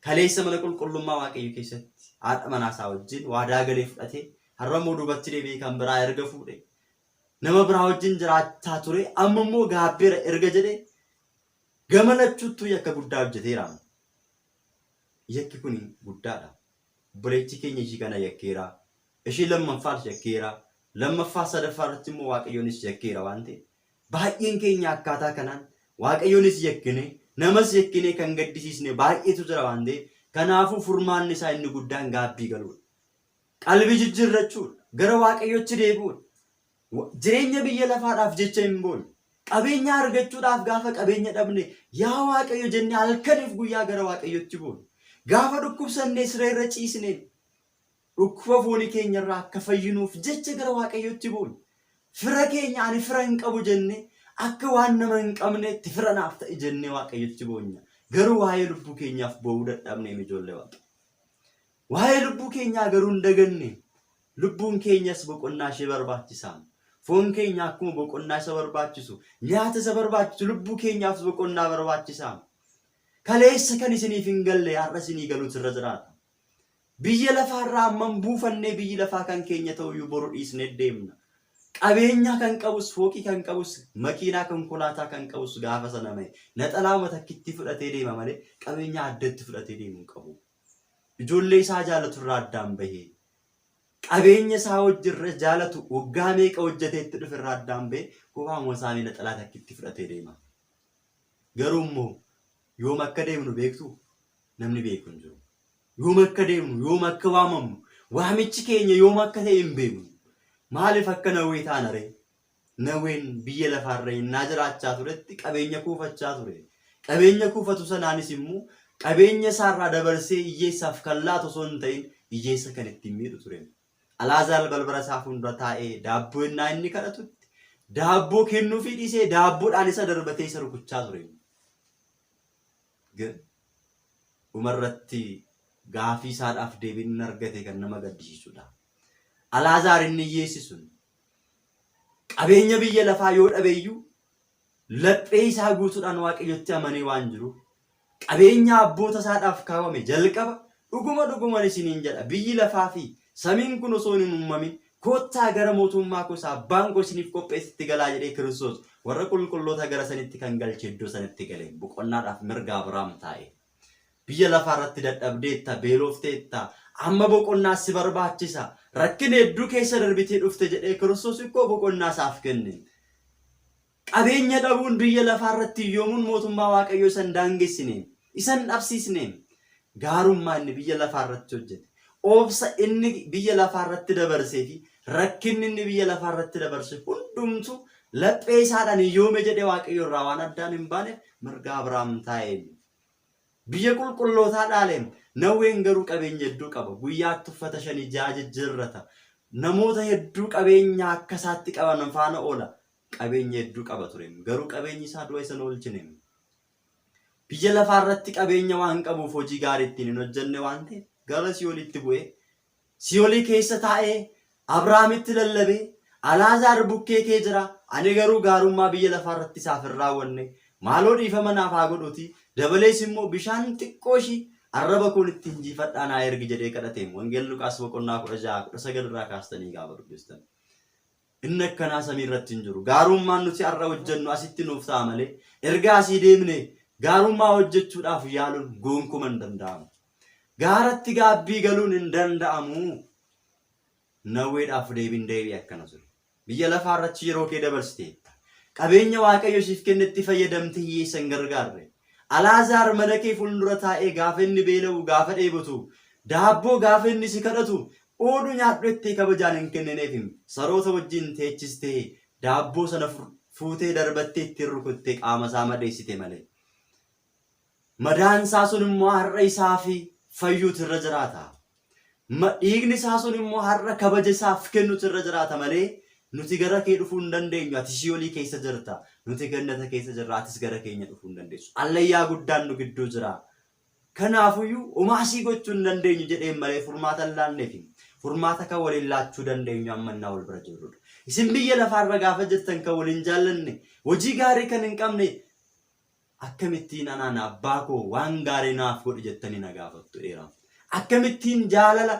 Kaleessa mana qulqullummaa Waaqayyo keessatti haadha manaa isaa wajjin waadaa galee fudhatee har'a immoo duubatti deebi'ee kan biraa erga fuudhe nama biraa wajjin jiraachaa ture amma immoo gaabbeera erga jedhee gama lachuuttuu yakka guddaa hojjeteera. Yakki kun guddaadha. Obboleettii keenya ishii kana yakkeera. Ishii lammaffaas yakkeera. Lammaffaa sadaffaa irratti immoo Waaqayyoonis yakkeera waan ta'eef baay'een keenya akkaataa kanaan Waaqayyoonis yakkine namas yakkinee kan gaddisiisne baay'eetu jira waan ta'eef kanaafuu furmaanni isaa inni guddaan gaabbii galuudha. Qalbii jijjiirrachuudha. Gara Waaqayyootti deebi'uudha. Jireenya biyya lafaadhaaf jecha hin boonye. Qabeenya argachuudhaaf gaafa qabeenya dhabne yaa Waaqayyo jennee halkaniif guyyaa gara Waaqayyotti boonye. Gaafa dhukkubsannee siree irra ciisne dhukkuba foonii keenyarraa akka fayyinuuf jecha gara Waaqayyotti boonye. Fira keenya ani fira hin qabu jennee akka waan nama hin qabneetti fira naaf ta'i jennee Waaqayyotti boonya. Garuu waa'ee lubbuu keenyaaf boo'uu dadhabneem ijoollee Waaqa. Waa'ee lubbuu keenyaa garuu hin daganne. Lubbuun keenyas boqonnaa ishee barbaachisa. Foon keenya akkuma boqonnaa isa barbaachisu, nyaata isa barbaachisu, lubbuu keenyaafis boqonnaa barbaachisa. Kaleessa kan isiniif hin galle har'a isinii galuutu irra jiraata. Biyya lafaarraa hammam buufannee biyyi lafaa kan keenya ta'uyyuu boru dhiisnee deemna. Qabeenyaa kan qabus, fooqii kan qabus, makiinaa konkolaataa kan qabus gaafa sana mahe naxalaama takkitti fudhatee deema malee qabeenyaa addatti fudhatee deemu hin qabu. Ijoollee isaa jaalatu irraa addaan bahee, qabeenya isaa hojirra jaalatu waggaa meeqa hojjetee itti dhufe irraa addaan bahee kophaama isaa naxalaa takkitti fudhatee deema. Garuu immoo yoom akka deemnu beektuu? Namni beeku hin jiru. Yoom akka deemnu, yoom akka waamamnu, waamichi keenya yoom akka ta'e hin beeknu. Maaliif akka Nawwee taana ree? Nawween biyya lafaarra innaa jiraachaa turetti qabeenya kuufachaa ture. Qabeenya kuufatu sanaanis immoo qabeenya isaarraa dabarsee hiyyeessaaf kan laatu osoo hin ta'in hiyyeessa kan ittiin miidhu ture. Alaazaar balbala isaa fuuldura taa'ee daabboo innaa inni kadhatutti daabboo kennuufii dhiisee daabboodhaan isa darbatee isa rukuchaa ture. Gin dhumarratti gaafii isaadhaaf deebiin inni argate kan nama gaddisiisudha. Alaazaar inni hiyyeessi sun qabeenya biyya lafaa yoo dhabeeyyuu laphee isaa guutuudhaan Waaqayyotti amanee waan jiruuf qabeenya abboota isaadhaaf kaawame jalqaba dhuguma dhuguman isiniin jedha biyyi lafaa fi samiin kun osoo hin uumamin koottaa gara mootummaa koo isa abbaan koo isiniif qopheessetti galaa jedhee Kiristoos warra qulqulloota gara sanitti kan galche iddoo sanitti gale boqonnaadhaaf mirga Abrahaam taa'e. Biyya lafaa irratti dadhabdeetta, beelofteetta, amma boqonnaa si barbaachisa, rakkina hedduu keessa darbitee dhufte jedhee Kiristoos ikkoo boqonnaa isaaf kenne. Qabeenya dhabuun biyya lafaa irratti hiyyoomuun mootummaa Waaqayyoo isa hin daangessine, isa hin dhabsiisne. Gaarummaa inni biyya lafaa irratti hojjete, obsa inni biyya lafaa irratti dabarsee fi rakkinni inni biyya lafaa irratti dabarse hundumtuu laphee isaadhaan hiyyoome jedhee Waaqayyo irraa waan addaan hin baaneef mirga Abrahaam taa'e. Biyya qulqullootaa dhaale. Nawween garuu qabeenya hedduu qaba. Guyyaatti uffata shanii ja'a jijjiirrata. Namoota hedduu qabeenya akka isaatti qaban faana oola. Qabeenya hedduu qaba ture. Garuu qabeenyi isaa du'a isa hin oolchine. Biyya lafaa irratti qabeenya waan qabuuf hojii gaarii ittiin hin hojjenne waan ta'eef gara si'oolitti bu'ee Si'olii keessa taa'ee Abrahaamitti lallabee Alaazaar bukkee kee jira, ani garuu gaarummaa biyya lafaa irratti isaaf hin raawwanne, maaloo dhiifama naaf haa godhuutii, dabalees immoo bishaan xiqqoo ishii arraba koon ittiin jiifadhaa naa ergi jedhee kadhateem. Wangeela Luqaas boqonnaa 16, 19 irraa kaastanii gaafa dubbistan. Inni akkanaa samii irratti hin jiru. Gaarummaan nuti har'a hojjennu asitti nuuf ta'a malee erga asii deemne gaarummaa hojjechuudhaaf yaaluun gonkuma hin danda'amu. Gaaratti gaabbii galuun hin danda'amu. Nawweedhaaf deebiin deebii akkana ture. Biyya lafaa irratti yeroo kee dabarsiteetta. Qabeenya Waaqayyo siif kennetti fayyadamtee hiyyeessa hin gargaarre. Alaazaar mana kee fuuldura taa'ee gaafa inni beela'u, gaafa dheebotu, daabboo gaafa inni si kadhatu, oodhu nyaadhu jettee kabajaan hin kennineef. Saroota wajjin teechistee daabboo sana fuutee darbattee ittiin rukuttee qaama isaa madeessite malee. Madaan isaa sun immoo har'a isaa fi fayyuutu irra jiraata. Dhiigni isaa sun immoo har'a kabaja isaaf kennutu irra jiraata malee nuti gara kee dhufuu hin dandeenyu. Ati si'olii keessa jirta. Nuti gannata keessa jirra. Atis gara keenya dhufuu hin dandeessu. Allayyaa guddaan nu gidduu jira. Kanaafuyyuu homaa sii gochuu hin dandeenyu jedheen malee furmaata hin laanneefi. Furmaata kan waliin laachuu dandeenyu amma innaa wal bira jirrudha. Isin biyya lafaarra gaafa jirtan kan waliin jaallanne, hojii gaarii kan hin qabne Akkamittiin anaan abbaa koo waan gaarii naaf godhi jettanii na gaafattu jedheera. Akkamittiin jaalala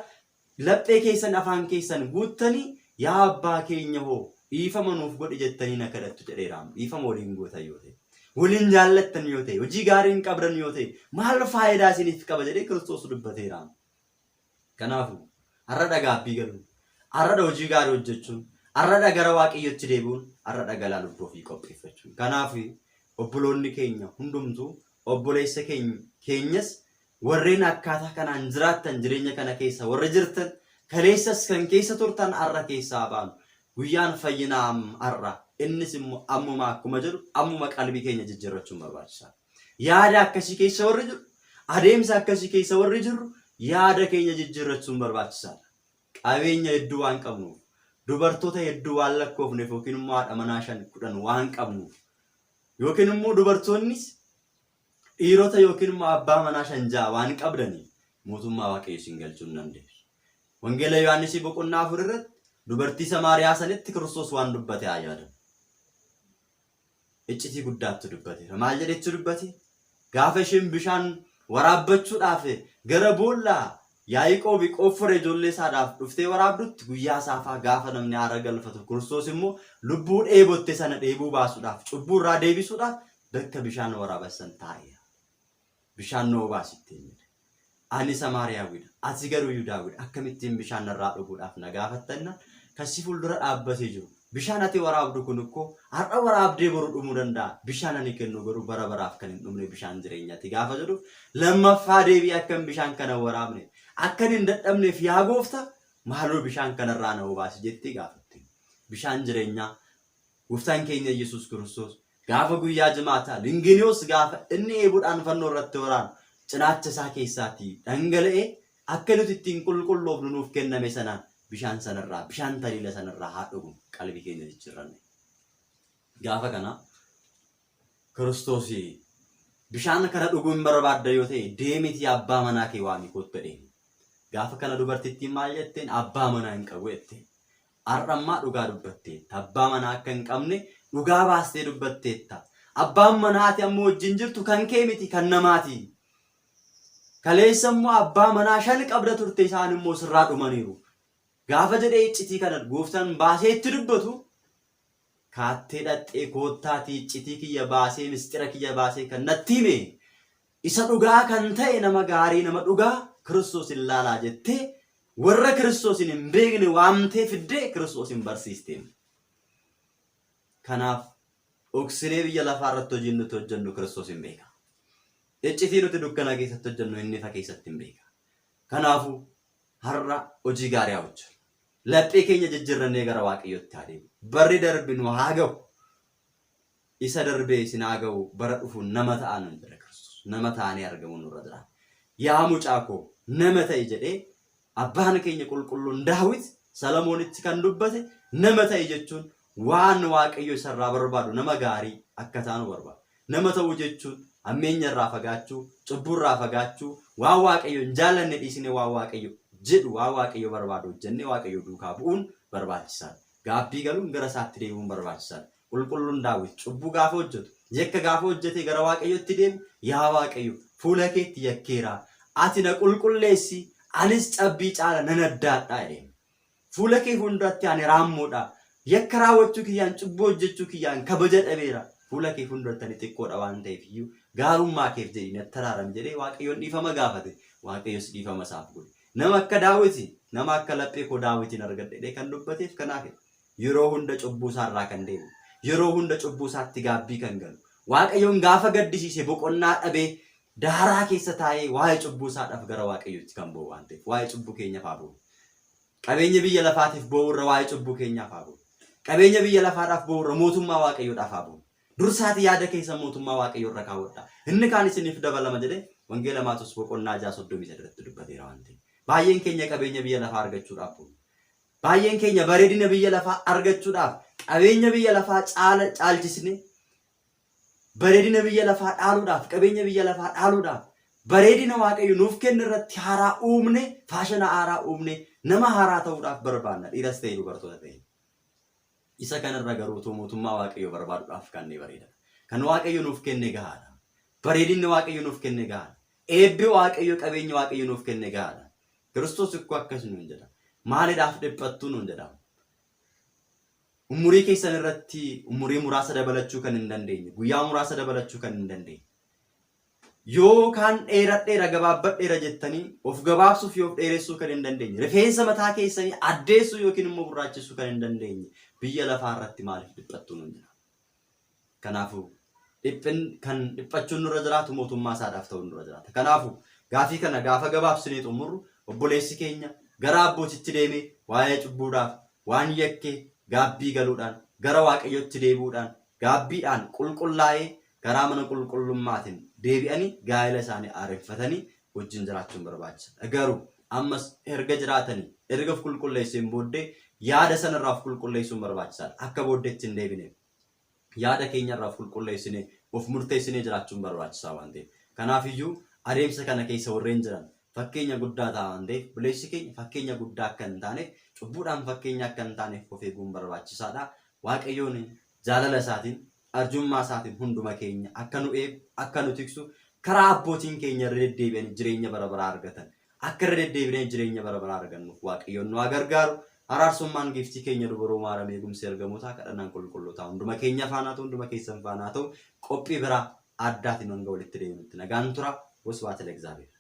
laphee keessan afaan keessan guuttanii yaa abbaa keenya hoo dhiifama nuuf godhi jettanii na kadhattu jedheera. Dhiifama waliin gootan yoo ta'e, waliin jaallattan yoo ta'e, hojii gaarii hin qabdan yoo ta'e maal faayidaa isiniif qaba jedhee Kiristoos dubbateera. Kanaafuu har'adha gaabbii galuun, har'adha hojii gaarii hojjechuun, har'adha gara Waaqayyootti deebi'uun, har'adha galaa lubbuu ofii qopheeffachuun. Kanaaf obboloonni keenya hundumtuu obboleessa keenyas warreen akkaataa kanaan jiraattan jireenya kana keessa warra jirtan kaleessas kan keessa turtan har'a keessaa baanu. Guyyaan fayyinaa har'a innis immoo ammuma akkuma jedhu ammuma qalbii keenya jijjiirrachuun barbaachisaadha. Yaada akkasii keessa warri jiru, adeemsa akkasii keessa warri jirru yaada keenya jijjiirrachuun barbaachisaadha. Qabeenya hedduu waan qabnuuf, dubartoota hedduu waan lakkoofneef yookiin immoo haadha manaa 5, 10 waan qabnuuf yookiin immoo dubartoonnis dhiirota yookiin immoo abbaa manaa 5, 6 waan qabdaniif mootummaa Waaqayyo isin galchuu hin dandeessu. Wangeela Yohaannisii boqonnaa 4 irratti dubartii Samaariyaa sanitti Kiristoos waan dubbate haa yaadannu. Iccitii guddaatti dubbateera. Maal jedhetti dubbate? Gaafa isheen bishaan waraabbachuudhaaf gara boolla Yaa'iqoobi qoffore ijoollee isaadhaaf dhuftee waraabdutti guyyaa saafaa gaafa namni aara galfatu Kiristoos immoo lubbuu dheebotte sana dheebuu baasuudhaaf cubbuu irraa deebisuudhaaf bakka bishaan waraabessan taa'eera. Bishaan nu obaasi ittiin jedhe. Ani Samaariyaawwiidha, ati garuu Yihudaawwiidha, akkamittiin bishaan narraa dhuguudhaaf na gaafatta jennaan, kan si fuuldura dhaabbatee jiru, bishaan ati waraabdu kun ikkoo har'a waraabdee boru dhumuu danda'a, bishaan ani kennu garuu bara baraaf kan hin dhumne bishaan jireenyaati gaafa jedhu, lammaffaa deebi'ee akkan bishaan kana hin waraabne, akkan hin dadhabneef yaa gooftaa maaloo bishaan kanarraa na obaasi jettee gaafatte. Bishaan jireenyaa Gooftaan keenya Yesuus Kiristoos gaafa guyyaa jimaataa Linginiyoos gaafa inni eebuudhaan fannoo irratti waraanu cinaacha isaa keessaatii dhangala'ee akka nuti ittiin qulqulloofnu nuuf kenname sanaan bishaan sanarraa bishaan taliila sanarraa haa dhugnu qalbii keenya jijjiirranne. Gaafa kana Kiristoos bishaan kana dhuguu hin barbaadda yoo ta'e deemitii abbaa manaa kee waami kottu jedheen. Gaafa kana dubartittiin maal jetteen abbaa manaa hin qabu jetteen. Har'ammaa dhugaa dubbatteetta. Abbaa manaa akka hin qabne dhugaa baastee dubbatteetta. Abbaan manaa ati amma wajjin jirtu kan kee miti kan namaati. Kaleessa immoo abbaa manaa shan qabda turte isaan immoo sirraa dhumaniiru. Gaafa jedhee iccitii kana gooftaan baasee itti dubbatu kaattee dhaqxee koottaatii iccitii kiyya baasee mistira kiyya baasee kan natti hime isa dhugaa kan ta'e nama gaarii nama dhugaa Kiristoos hin laalaa jettee warra Kiristoosin hin beekne waamtee fiddee Kiristoosin barsiisteen. Kanaaf dhoksinee biyya lafaa irratti hojiin nuti hojjennu Kiristoos hin beeka. Iccitii nuti dukkana keessatti hojjennu inni ifa keessatti hin beeka. Kanaafuu har'a hojii gaarii haa hojjennu. Laphee keenya jijjiirrannee gara Waaqayyootti haa deebinu. Barri darbe nu haa ga'u. Isa darbee isin haa ga'u bara dhufu nama ta'aa nuun jedha Kiristoos. Nama taanee argamuun nurra jira. Yaa mucaa koo nama ta'i jedhee abbaan keenya qulqulluun Daawit Salamoonitti kan dubbate nama ta'i jechuun waan Waaqayyo isarraa barbaadu nama gaarii akka taanu barbaada. Nama ta'uu jechuun hammeenya irraa fagaachuu, cubbuu irraa fagaachuu, waan Waaqayyo hin jaallanne dhiisnee waan Waaqayyo jedhu, waan Waaqayyo barbaadu hojjennee Waaqayyo duukaa bu'uun barbaachisaadha. Gaabbii galuun gara isaatti deebi'uun barbaachisaadha. Qulqulluun Daawit cubbuu gaafa hojjetu, yakka gaafa hojjetee gara Waaqayyootti deebi'u, Yaa Waaqayyo, fuula keetti yakkeera, ati na qulqulleessi, anis cabbii caala nan addaadha jedheen. Fuula kee fuulduratti ani raammoodha. Yakka raawwachuu kiyyaan, cubbuu hojjechuu kiyyaan kabaja dhabeera. Fuula kee fuulduratti ani xiqqoodha waan ta'eef iyyuu gaarummaa keef jedhii natti araarami jedhee Waaqayyoon dhiifama gaafate. Waaqayyos dhiifama isaaf godhe. Nama akka Daawiti, nama akka laphee koo Daawitiin argadhe jedhee kan dubbateef kanaafidha. Yeroo hunda cubbuu isaa irraa kan deebi'u, yeroo hunda cubbuu isaatti gaabbii kan galu, Waaqayyoon gaafa gaddisiise boqonnaa dhabee daaraa keessa taa'ee waa'ee cubbuu isaadhaaf gara Waaqayyootti kan boo'u waan ta'eef waa'ee cubbuu keenyaaf haa boo'u. Qabeenya biyya lafaatiif boo'u irra waa'ee cubbuu keenyaaf haa boo'u. Qabeenya biyya lafaadhaaf boo'u irra mootummaa Waaqayyoodhaaf haa boo'u. Dursaati yaada keessan mootummaa Waaqayyoo irra kaawwadhaa. Inni kaan isiniif dabalama jedhee Wangeela Maatos boqonnaa 6 33 irratti dubbateera waan ta'eef. Baay'een keenya qabeenya biyya lafaa argachuudhaaf boo'u. Baay'een keenya bareedina biyya lafaa argachuudhaaf qabeenya biyya lafaa caala caalchisne bareedina biyya lafaa dhaaluudhaaf qabeenya biyya lafaa dhaaluudhaaf bareedina Waaqayyo nuuf kenne irratti haaraa uumne faashana haaraa uumne nama haaraa ta'uudhaaf barbaanna dhiiras ta'e dubartoota ta'e. Isa kanarra garuu otoo mootummaa Waaqayyoo barbaaduudhaaf kannee bareeda. Kan Waaqayyo nuuf kenne gahaadha. Bareedinni Waaqayyo nuuf kenne gahaadha. Eebbi Waaqayyo qabeenyi Waaqayyo nuuf kenne gahaadha. Kiristoos ikkoo akkas nuun jedha. Maalidhaaf dhiphattuu nuun jedha. Umurii keessan irratti umurii muraasa dabalachuu kan hin dandeenye, guyyaa muraasa dabalachuu kan hin dandeenye. Yookaan dheeradheera gabaabbadheera jettanii of gabaabsuuf yoo of dheeressuu kan hin dandeenye, rifeensa mataa keessanii addeessuu yookiin immoo gurraachessuu kan hin dandeenye biyya lafaa irratti maaliif dhiphattuu nuun jedha. Kanaafuu dhiphin kan dhiphachuun nurra jiraatu mootummaa isaadhaaf ta'uun nurra jiraata. Kanaafuu gaafii kana gaafa gabaabsinee xumurru obboleessi keenya gara abbootitti deemee waa'ee cubbuudhaaf waan yakkee gaabbii galuudhaan gara Waaqayyootti deebi'uudhaan gaabbiidhaan qulqullaa'ee karaa mana qulqullummaatiin deebi'anii gaa'ela isaanii haareffatanii wajjin jiraachuun barbaachisaadha. Garuu ammas erga jiraatanii erga of qulqulleesseen booddee Yaada sanarraa of qulqulleessuun barbaachisaadha. Akka booddeetti hin deebineef. Yaada keenyarraa of qulqulleessinee of murteessinee jiraachuun barbaachisaa waan ta'eef. Kanaafiyyuu adeemsa kana keessa warreen jiran fakkeenya guddaa ta'a waan ta'eef buleessi keenya fakkeenya guddaa akka hin taaneef cubbuudhaan fakkeenya akka hin taaneef of eeguun barbaachisaadha. Waaqayyoon jaalala isaatiin arjummaa isaatiin hunduma keenya akka nu eegu akka nu tiksu karaa abbootiin keenya irra deddeebi'anii jireenya bara baraa argatan akka irra deddeebinee jireenya bara baraa argannuuf Waaqayyoon nu haa gargaaru. Araarsummaan giiftii keenya dubaroo Maaram eegumsi ergamootaa kadhannaan qulqullootaa hunduma keenya faanaa ta'u hunduma keessan faanaa ta'u qophii biraa addaatiin hanga walitti deebinutti nagaan tura. Wasbaat Lagzaabeer.